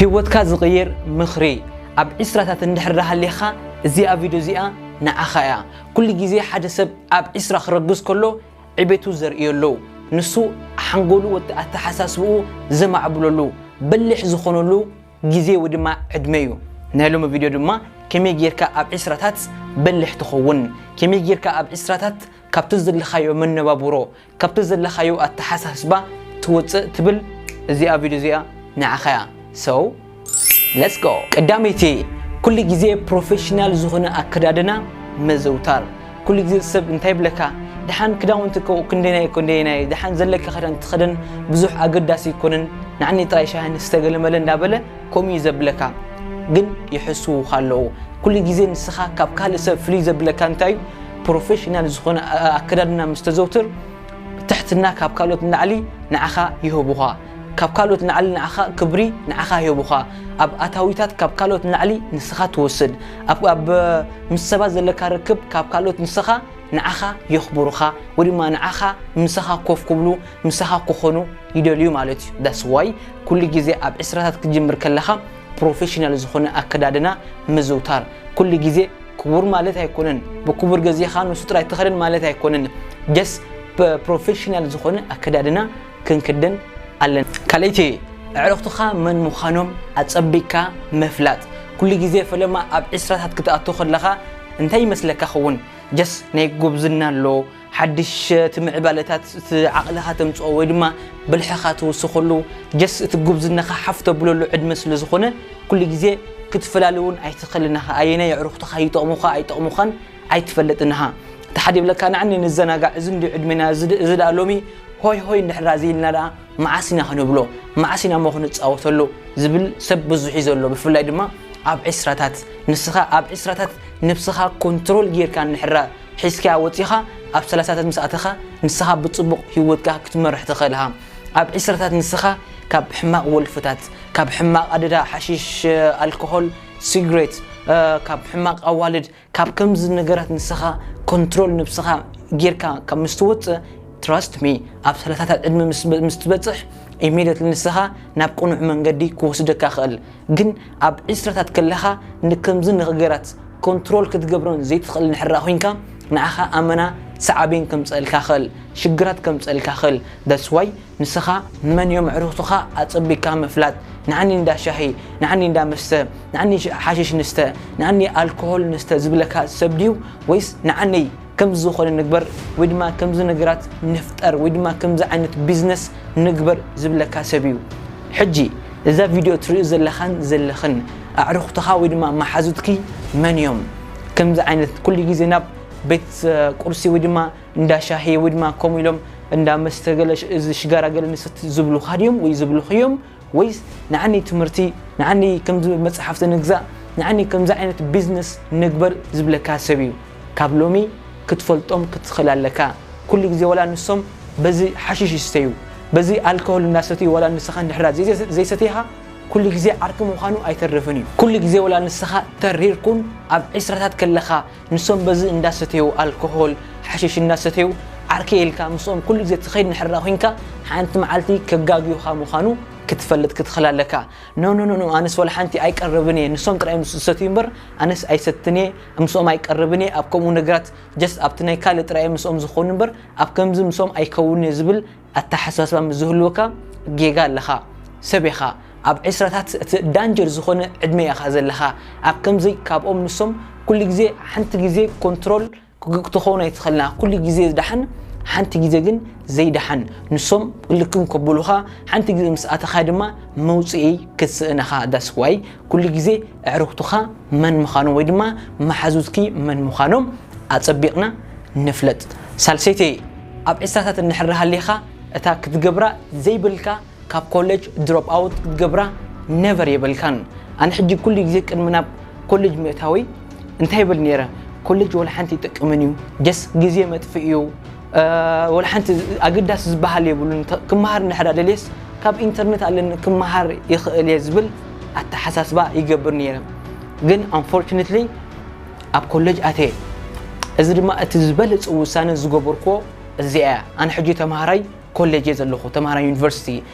ህይወትካ ዝቕይር ምኽሪ። ኣብ ዒስራታት እንድሕር ሃሊኻ፣ እዚኣ ቪድዮ እዚኣ ንዓኻ እያ። ኩሉ ግዜ ሓደ ሰብ ኣብ ዒስራ ክረግዝ ከሎ ዕቤቱ ዘርእየሉ፣ ንሱ ሓንጎሉ ወዲ ኣተሓሳስብኡ ዘማዕብለሉ፣ በሊሕ ዝኾነሉ ግዜ ወይ ድማ ዕድመ እዩ። ናይ ሎሚ ቪድዮ ድማ ከመይ ጌርካ ኣብ ዒስራታት በሊሕ ትኸውን፣ ከመይ ጌርካ ኣብ ዒስራታት ካብቲ ዘለኻዮ መነባብሮ፣ ካብቲ ዘለኻዮ ኣተሓሳስባ ትወፅእ ትብል እዚኣ ቪድዮ እዚኣ ንዓኻ እያ። So let's go። ቀዳመይቲ፣ ኩሉ ግዜ ፕሮፌሽናል ዝኾነ ኣከዳድና ምዝውታር። ኩሉ ግዜ ሰብ እንታይ ይብለካ? ደሓን ክዳውንቲ እኮ ክንደየናይ ክንደየናይ፣ ደሓን ዘለካ ክዳን ትኸደን ብዙሕ ኣገዳሲ ኣይኮነን፣ ንዓኒ ጥራይ ሻሂ ንስተ ገለመለ እንዳበለ ከምኡ እዩ ዘብለካ። ግን ይሕስዉኻ ኣለዉ። ኩሉ ግዜ ንስኻ ካብ ካልእ ሰብ ፍልይ ዘብለካ እንታይ እዩ? ፕሮፌሽናል ዝኾነ ኣ-፣ ኣከዳድና ምስ ተዘውትር፣ ትሕትና ካብ ካልኦት ንላዕሊ ንዓኻ ይህቡኻ። ካብ ካልኦት ንላዕሊ ንዓኻ ክብሪ ንዓኻ ይህቡኻ። ኣብ ኣታዊታት ካብ ካልኦት ንላዕሊ ንስኻ ትወስድ። ኣብ፣ ኣብ ምስ ሰባት ዘለካ ርክብ ካብ ካልኦት ንስኻ ንዓኻ የኽብሩኻ፣ ወይ ድማ ንዓኻ ምሳኻ ኮፍ ክብሉ፣ ምሳኻ ክኾኑ ይደልዩ ማለት እዩ። That's why ኩሉ ግዜ ኣብ ዒስራታት ክትጅምር ከለኻ ፕሮፌሽናል ዝኾነ ኣከዳድና ምዝውታር። ኩሉ ግዜ ክቡር ማለት ኣይኮነን፣ ብክቡር ገዚኻ ንሱ ጥራይ ትኸደን ማለት ኣይኮነን። ጀስ ፕሮፌሽናል ዝኾነ ኣከዳድና ክንክደን ኣለና። ካልኣይቲ፣ ኣዕሩኽትኻ መን ምዃኖም ኣጸቢቕካ ምፍላጥ። ኩሉ ግዜ ፈለማ ኣብ ዒስራታት ክትኣቱ ከለኻ እንታይ ይመስለካ ኸውን? ጀስ ናይ ጉብዝና ኣሎ፣ ሓድሽ እቲ ምዕባለታት፣ እቲ ዓቕልኻ ተምጽኦ ወይ ድማ ብልሕኻ ትውስኸሉ፣ ጀስ እቲ ጉብዝናኻ ሓፍ ተብለሉ ዕድመ ስለ ዝኾነ፣ ኩሉ ግዜ ክትፈላሊ እውን ኣይትኽእልን ኢኻ። ኣየናይ ኣዕሩኽትኻ ይጠቕሙኻ ኣይጠቕሙኻን ኣይትፈልጥን ኢኻ። እቲ ሓደ ይብለካ፣ ንዓኒ ንዘናጋዕ፣ እዚ እንድዩ ዕድሜና፣ እዚ ድ-፣ እዚ ደኣ ሎሚ ሆይ ሆይ እንድሕር ደኣ ዘይልና ደኣ መዓስ ኢና ክንብሎ? መዓስ ኢና እሞ ክንጻወተሉ? ዝብል ሰብ ብዙሕ እዩ ዘሎ። ብፍላይ ድማ ኣብ ዒስራታት። ንስኻ ኣብ ዒስራታት ነብስኻ ኮንትሮል ጌርካ እንድሕር ሒዝካያ ወጺኻ፣ ኣብ ሰላሳታት ምስ ኣተኻ፣ ንስኻ ብጽቡቕ ህይወትካ ክትመርሕ ትኽእል ኢኻ። ኣብ ዒስራታት ንስኻ ካብ ሕማቕ ወልፍታት፣ ካብ ሕማቕ ኣደዳ፣ ሓሺሽ፣ ኣልኮሆል፣ ሲግሬት፣ እ፣ ካብ ሕማቕ ኣዋልድ፣ ካብ ከምዚ ነገራት ንስኻ ኮንትሮል ነብስኻ ጌርካ ካብ ምስ ትወጽእ፣ ትራስት ሚ፣ ኣብ ሰላሳታት ዕድመ ምስ፣ ምስ ትበጽሕ፣ ኢሚድየትሊ ንስኻ ናብ ቅኑዕ መንገዲ ክወስደካ ይኽእል። ግን ኣብ ዒስራታት ከለኻ ንከምዚ ነገራት ኮንትሮል ክትገብሮን ዘይትኽእል እንድሕር ኮይንካ፣ ንዓኻ ኣመና ሳዕቤን ከምጸልካ ይኽእል፣ ሽግራት ከምጸልካ ይኽእል። That's why ንስኻ መን እዮም ኣዕሩኽትኻ ኣጸቢቕካ ምፍላጥ። ንዓኒ እንዳ ሻሂ፣ ንዓኒ እንዳ መስተ፣ ንዓኒ ሽ-፣ ሓሽሽ ንስተ፣ ንዓኒ ኣልኮሆል ንስተ ዝብለካ ሰብ ድዩ? ወይስ ንዓነይ ከምዚ ዝኾነ ንግበር ወይ ድማ ከምዚ ነገራት ንፍጠር ወይ ድማ ከምዚ ዓይነት ቢዝነስ ንግበር ዝብለካ ሰብ እዩ? ሕጂ እዛ ቪድዮ ትርእዩ ዘለኻን ዘለኽን ኣዕሩኽትኻ ወይ ድማ መሓዙትኪ መን እዮም? ከምዚ ዓይነት ኩሉ ግዜ ናብ ቤት፣ እ፣ ቁርሲ ወይ ድማ እንዳ ሻሂ ወይ ድማ ከምኡ ኢሎም እንዳ መስተ ገለ ሽ-፣ እዚ ሽጋራ ገለ ንሰቲ ዝብሉኻ ድዮም ወይ ዝብሉኺ እዮም? ወይስ ንዓኒ ትምህርቲ፣ ንዓኒ ከምዚ መጽሓፍቲ ንግዛእ፣ ንዓኒ ከምዚ ዓይነት ቢዝነስ ንግበር ዝብለካ ሰብ እዩ? ካብ ሎሚ ክትፈልጦም ክትኽእል ኣለካ። ኩሉ ግዜ ዋላ ንሶም በዚ ሓሽሽ ይስተዩ፣ በዚ ኣልኮሆል እንዳሰትዩ ዋላ ንስኻ እንድሕር ዘይ-፣ ዘይሰቲኻ፣ ኩሉ ግዜ ዓርኪ ምዃኑ ኣይተርፍን እዩ። ኩሉ ግዜ ዋላ ንስኻ ተሪርኩን ኣብ ዒስራታት ከለኻ ንሶም በዚ እንዳሰተዩ፣ ኣልኮሆል፣ ሓሽሽ እንዳሰተዩ፣ ዓርከይ ኢልካ ምስኦም ኩሉ ግዜ ትኸይድ እንድሕር ኮይንካ፣ ሓንቲ መዓልቲ ከጋግዩኻ ምዃኑ ክትፈልጥ ክትኽእል ኣለካ። ኖ፣ ኖ፣ ኖ፣ ኖ፣ ኣነስ ዋላ ሓንቲ ኣይቀርብን እየ፣ ንሶም ጥራይ እዮም ዝሰትዩ እምበር፣ ኣነስ ኣይሰትን እየ፣ ምስኦም ኣይቀርብን እየ፣ ኣብ ከምኡ ነገራት ጀስት ኣብቲ ናይ ካልእ ጥራይ እዮም ምስኦም ዝኾኑ እምበር፣ ኣብ ከምዚ ምስኦም ኣይከውንን እየ ዝብል ኣተሓሳስባ ምስ ዝህልወካ ጌጋ ኣለኻ። ሰብ ኢኻ። ኣብ ዒስራታት እቲ ዳንጀር ዝኾነ ዕድመ ኢኻ ዘለኻ። ኣብ ከምዚ ካብኦም ንሶም ኩሉ ግዜ ሓንቲ ግዜ ኮንትሮል ክግ-፣ ክትኸውን ኣይትኽእልና። ኩሉ ግዜ ዝደሓን፣ ሓንቲ ግዜ ግን ዘይደሓን። ንሶም ልክም ከብሉኻ፣ ሓንቲ ግዜ ምስ ኣተኻ ድማ መውጽኢ ክትስእን ኢኻ። That's why ኩሉ ግዜ ኣዕሩኽትኻ መን ምዃኖም ወይ ድማ መሓዙትኪ መን ምዃኖም ኣጸቢቕና ንፍለጥ። ሳልሰይቲ፣ ኣብ ዒስራታት እንድሕር ሃሊኻ፣ እታ ክትገብራ ዘይብልካ ካብ ኮሌጅ ድሮፕ ኣውት ክትገብራ ነቨር የብልካን። ኣነ ሕጂ ኩሉ ግዜ ቅድሚ ናብ ኮሌጅ ምእታወይ እንታይ ይብል ነይረ? ኮሌጅ ወላ ሓንቲ ይጠቅምን እዩ፣ ጀስ ግዜ መጥፍእ እዩ፣ እ፣ ወላ ሓንቲ ኣገዳሲ ዝበሃል የብሉን። ተ-፣ ክመሃር እንድሕር ደልየስ ካብ ኢንተርኔት ኣለኒ ክመሃር ይኽእል እየ ዝብል ኣተሓሳስባ ይገብር ነይረ። ግን ኣንፎርቹኔትሊ ኣብ ኮሌጅ ኣትየ። እዚ ድማ እቲ ዝበለጸ ውሳነ ዝገበርኩዎ እዚኣ እያ። ኣነ ሕጂ ተምሃራይ ኮሌጅ እየ ዘለኹ፣ ተምሃራይ ዩኒቨርሲቲ።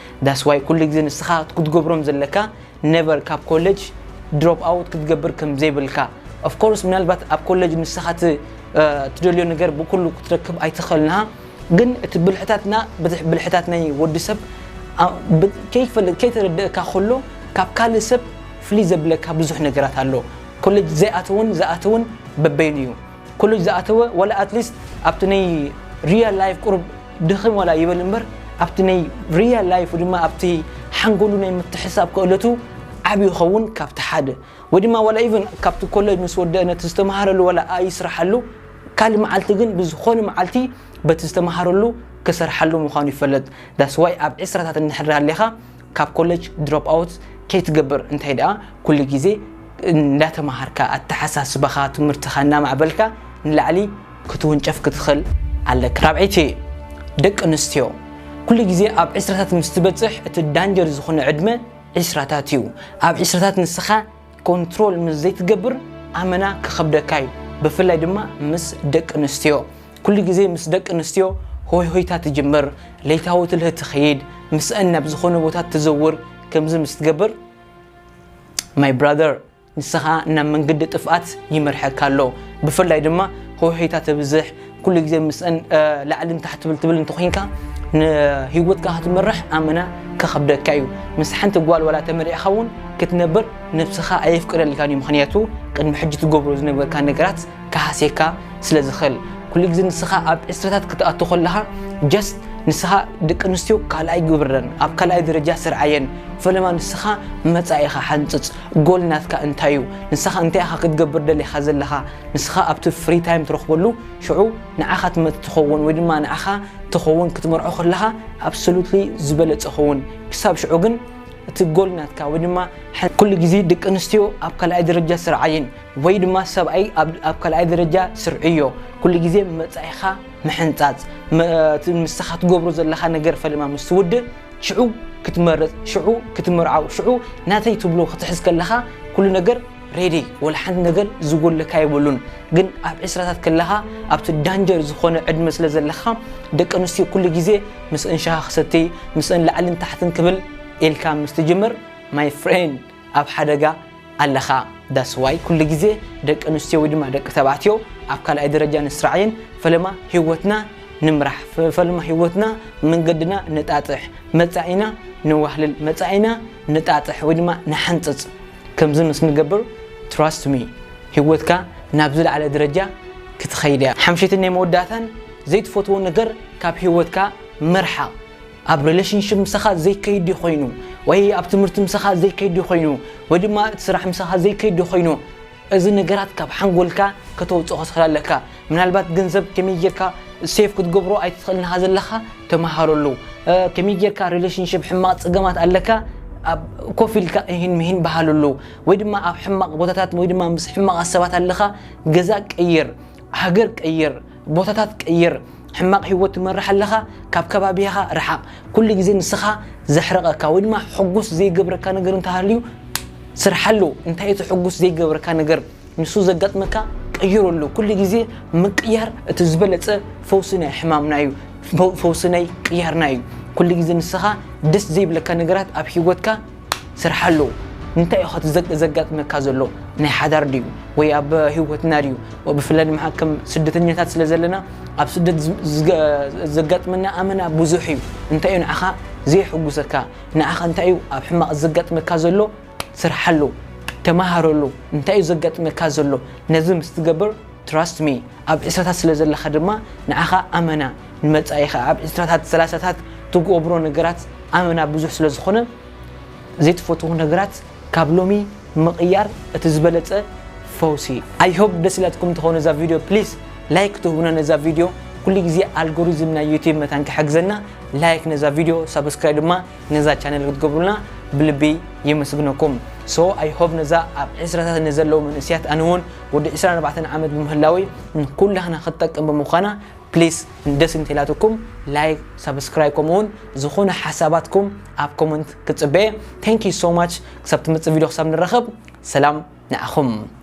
That's why ኩሉ ግዜ ንስኻ ክትገብሮም ዘለካ never ካብ ኮሌጅ drop out ክትገብር ከም ዘይብልካ። Of course ምናልባት ኣብ ኮሌጅ ንስኻ ት- እ፣ ትደልዮ ነገር ብኩሉ ክትረክብ ኣይትኽእልንኻ፣ ግን እቲ ብልሕታትና ብልሕ- ብልሕታት ናይ ወዲ ሰብ ኣ- ብ- ከይፈልጥ ከይተረደእካ ከሎ ካብ ካልእ ሰብ ፍልይ ዘብለካ ብዙሕ ነገራት ኣሎ። ኮሌጅ ዘይኣተውን ዝኣተውን በበይኑ እዩ። ኮሌጅ ዝኣተወ ዋላ ኣትሊስት ኣብቲ ናይ real life ቁሩብ ድኽም ዋላ ይበል እምበር ኣብቲ ናይ real life ድማ ኣብቲ ሓንጎሉ ናይ ምትሕሳብ ክእለቱ ዓብዪ ይኸውን ካብቲ ሓደ ወይ ድማ ዋላ ኢቨን ካብቲ ኮሌጅ ምስ ወደአ ነቲ ዝተምሃረሉ ዋላ ኣይስርሓሉ ካልእ መዓልቲ ግን ብዝኾነ መዓልቲ በቲ ዝተምሃረሉ ክሰርሓሉ ምዃኑ ይፈለጥ። That's why ኣብ ዕስራታት እንድሕር ሃሊኻ ካብ ኮሌጅ drop out ከይትገብር እንታይ ደኣ ኩሉ ግዜ እንዳተምሃርካ ኣተሓሳስባኻ ትምህርትኻ እናማዕበልካ ንላዕሊ ክትውንጨፍ ክትኽእል ኣለካ። ራብዐይቲ ደቂ ኣንስትዮ ኩሉ ግዜ ኣብ ዕስራታት ምስ ትበፅሕ እቲ ዳንጀር ዝኾነ ዕድመ ዕስራታት እዩ። ኣብ ዕስራታት ንስኻ ኮንትሮል ምስ ዘይትገብር ኣመና ክኸብደካ እዩ። ብፍላይ ድማ ምስ ደቂ ኣንስትዮ ኩሉ ግዜ ምስ ደቂ ኣንስትዮ ሆይ ሆይታ ትጅምር። ለይታዊ ትልህ ትኸይድ ምስአን ናብ ዝኾነ ቦታ ትዘውር። ከምዚ ምስ ትገብር my brother ንስኻ ናብ መንገዲ ጥፍኣት ይመርሐካ ኣሎ። ብፍላይ ድማ ሆሄታ ተብዝሕ ኩሉ ግዜ ምስአን ላዕልን ታሕት ትብል ትብል እንተኮይንካ ንህይወትካ ክትመርሕ ኣመና ከኸብደካ እዩ። ምስ ሓንቲ ጓል ዋላ ተመሪዕኻ እውን ክትነብር ነብስኻ ኣየፍቅደልካን እዩ። ምክንያቱ ቅድሚ ሕጂ ትገብሮ ዝነበርካ ነገራት ክሃስየካ ስለ ዝኽእል ኩሉ ግዜ ንስኻ ኣብ ዕስረታት ክትኣቱ ከለኻ just ንስኻ ደቂ ኣንስትዮ ካልኣይ ግብረን ኣብ ካልኣይ ደረጃ ስርዓየን ፈለማ ንስኻ መጻኢኻ ሓንጽጽ ጎል ናትካ እንታይ እዩ ንስኻ እንታይ ኢኻ ክትገብር ደሊኻ ዘለኻ ንስኻ ኣብቲ free time ትረኽበሉ ሽዑ ንዓኻ ትመት ትኸውን ወይ ድማ ንዓኻ ትኸውን ክትመርዖ ከለኻ absolutely ዝበለጸ ኸውን ክሳብ ሽዑ ግን እቲ ጎል ናትካ ወይ ድማ ኩሉ ግዜ ደቂ ኣንስትዮ ኣብ ካልኣይ ደረጃ ስርዓየን ወይ ድማ ሰብኣይ ኣብ ካልኣይ ደረጃ ስርዕዮ ኩሉ ግዜ መጻኢኻ ምሕንጻጽ እቲ ንስኻ ትገብሮ ዘለኻ ነገር ፈለማ ምስ ትውድእ ሽዑ ክትመርጽ ሽዑ ክትምርዓው ሽዑ ናተይ ትብሎ ክትሕዝ ከለኻ ኩሉ ነገር ሬዲ ወላ ሓንቲ ነገር ዝጎለካ የብሉን። ግን ኣብ ዕስራታት ከለኻ ኣብቲ ዳንጀር ዝኾነ ዕድመ ስለ ዘለኻ ደቂ ኣንስትዮ ኩሉ ግዜ ምስእን ሻሂ ክሰቲ ምስእን ላዕልን ታሕትን ክብል ኢልካ ምስ ትጅምር my friend ኣብ ሓደጋ ኣለኻ። That's why ኩሉ ግዜ ደቂ ኣንስትዮ ወይ ድማ ደቂ ተባዕትዮ ኣብ ካልኣይ ደረጃ ንስራዕየን ፈለማ ህይወትና ንምራሕ ፈለማ ህይወትና መንገድና ንጣጥሕ መጻኢና ንዋህልል መጻኢና ንጣጥሕ ወይ ድማ ንሓንጽጽ ከምዚ ምስ ንገብር trust me ህይወትካ ናብ ዝለዓለ ደረጃ ክትኸይድ እያ። ሓምሸይትን ናይ መወዳእታን ዘይትፈትዎ ነገር ካብ ህይወትካ ምርሓቕ። ኣብ relationship ምሳኻ ዘይከይድ ኮይኑ ወይ ኣብ ትምህርቲ ምሳኻ ዘይከይድ ኮይኑ ወይ ድማ እቲ ስራሕ ምሳኻ ዘይከይድ ኮይኑ እዚ ነገራት ካብ ሓንጎልካ ከተውፅኦ ክትኽእል ኣለካ። ምናልባት ገንዘብ ከመይ ጌርካ ሴፍ ክትገብሮ ኣይትኽእልንኻ ዘለኻ ተመሃረሉ። ከመይ ጌርካ relationship ሕማቕ ፀገማት ኣለካ ኮፍ ኢልካ እሂን ምሂን በሃለሉ ወይ ድማ ኣብ ሕማቕ ቦታታት ወይ ድማ ምስ ሕማቕ ሰባት ኣለኻ ገዛ ቀይር፣ ሃገር ቀይር፣ ቦታታት ቀይር። ሕማቕ ህይወት ትመርሕ ኣለኻ ካብ ከባቢኻ ርሓቕ። ኩሉ ግዜ ንስኻ ዘሕርቐካ ወይ ድማ ሕጉስ ዘይገብረካ ነገር እንተሃልዩ ስርሓሉ። እንታይ እቲ ሕጉስ ዘይገብረካ ነገር ንሱ ዘጋጥመካ ቀይረሉ። ኩሉ ግዜ ምቅያር እቲ ዝበለጸ ፈውሲ ናይ ሕማምና እዩ። ፈውሲ ናይ ቅያርና እዩ። ኩሉ ግዜ ንስኻ ደስ ዘይብለካ ነገራት ኣብ ህይወትካ ስርሓሉ። እንታይ እዩ ዘጋጥመካ ዘሎ? ናይ ሓዳር ድዩ ወይ ኣብ ህይወትና ድዩ? ብፍላይ ድማ ከም ስደተኛታት ስለ ዘለና ኣብ ስደት ዘጋጥመና ኣመና ብዙሕ እዩ። እንታይ እዩ ንዓኻ ዘይሕጉሰካ? ንዓኻ እንታይ እዩ ኣብ ሕማቕ ዘጋጥመካ ዘሎ? ስርሓሉ፣ ተማሃረሉ። እንታይ እዩ ዘጋጥመካ ዘሎ? ነዚ ምስ ትገብር trust me ኣብ ዕስራታት ስለ ዘለኻ ድማ ንዓኻ ኣመና ንመጻኢኻ ኣብ ዕስራታት ሰላሳታት ትገብሮ ነገራት ኣመና ብዙሕ ስለ ዝኾነ ዘይትፈትዎ ነገራት ካብ ሎሚ ምቕያር እቲ ዝበለጸ ፈውሲ። I hope ደስ ኢላትኩም ተኾኑ እዛ ቪድዮ please like ትህቡና ነዛ ቪድዮ ኩሉ ግዜ ኣልጎሪዝም ናይ ዩቲብ መታን ክሕግዘና like ነዛ ቪድዮ ሳብስክራይብ ድማ ነዛ ቻነል ክትገብሩልና ብልቢ የመስግነኩም። So I hope ነዛ ኣብ ዕስራታት ንዘለዉ መንእስያት ኣነ እውን ወዲ ዕስራን ኣርባዕተን ዓመት ብምህላወይ ንኩላህና ክትጠቅም ብምዃና please ደስ እንተኢላትኩም like ሳብስክራይብ ከምኡ እውን ዝኾነ ሓሳባትኩም ኣብ ኮመንት ክጽበየ። Thank you so much ክሳብ ትመጽእ ቪድዮ ክሳብ ንራኸብ ሰላም ንዓኹም።